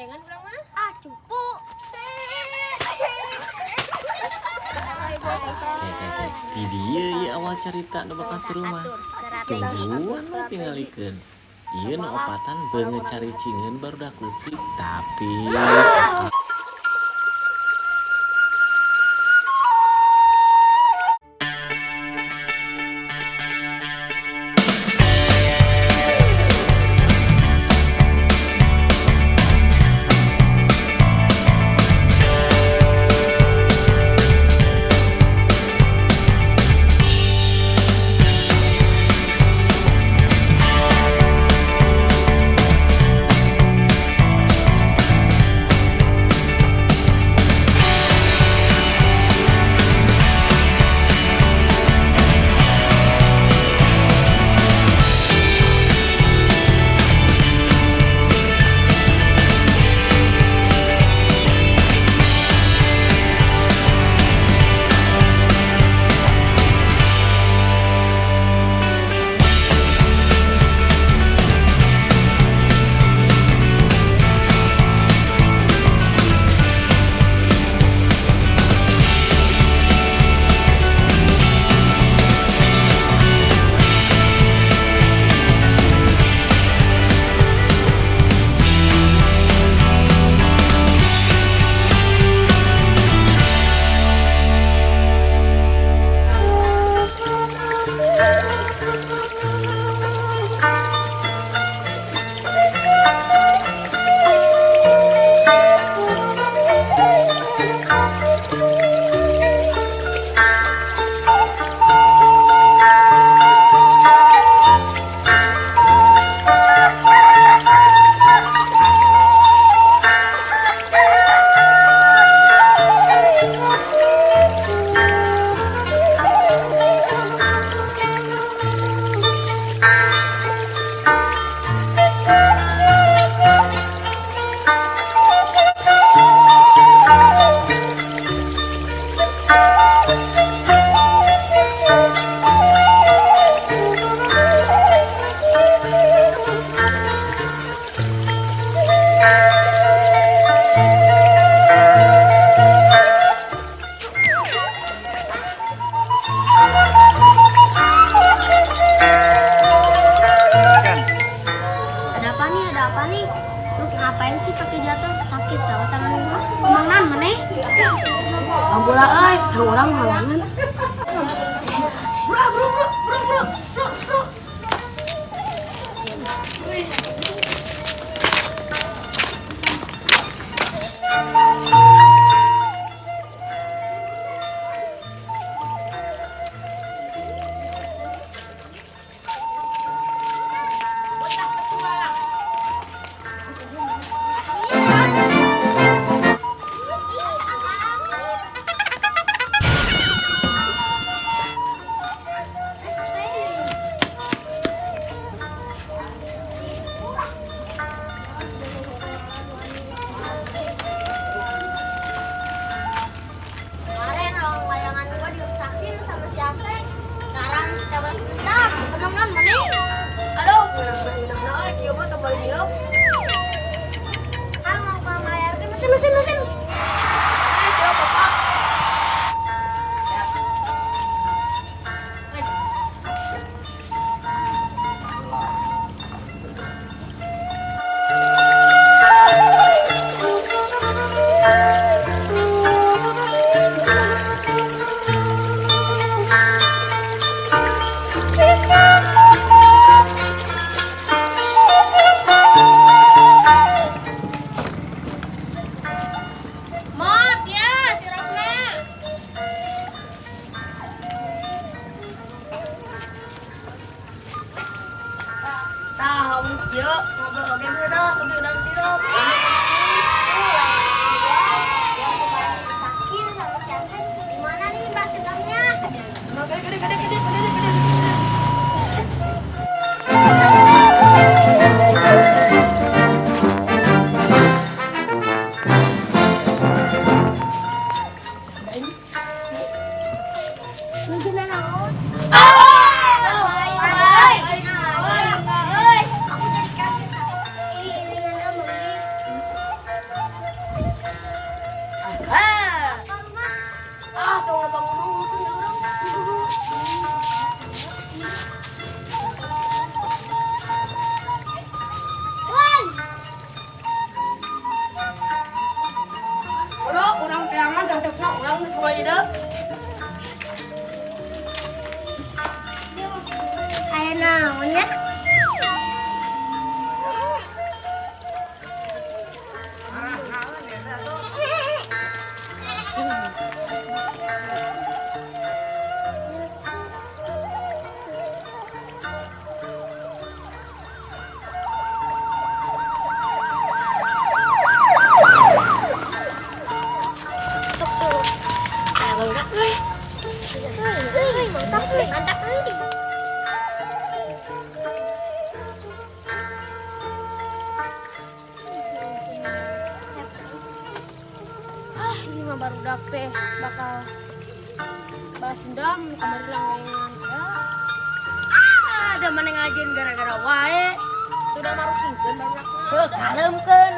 Layangan urang mah. Ah, cupu. Oke, oke. Di dieu ieu awal carita nu bakal seru mah. Atur strategi. Tungguan we tingalikeun. Ieu nu opatan beungeut caricingeun barudak leutik, tapi Ada apa nih? Ada apa nih? Lu ngapain sih pakai jatuh? Sakit tau tangan gua. Emang nan maneh? Ampura euy, ka urang halangan. Bro, bro, bro, bro, bro, bro, bro. Botak petualang. Kemarin layangan gua dirusakin sama si Asep. Sekarang kita balas dendam. Tenang nan maneh. Aduh, menang-menang euy, kieu mah sabari nilep. Ah, mau ke layar mesin mesin mesin. Eh, siapa Bapak? Mot, ya, sirupnya. Tah, lamun kieu ngobrol oge beunah, kudu dan sirup. Yang kemarin dirusakin sama si Asep, di mana nih balas dendamnya? Gede, gede, gede, gede, gede, gede. Mungkin naon? Aku jadi kaget. Ih, ilingan mungkin. Barudak teh bakal balas dendam kamari langganan ya. Ah, ada mana ngajin gara-gara wae. Sudah marusingkeun barudakna. Heuh, kalemkeun.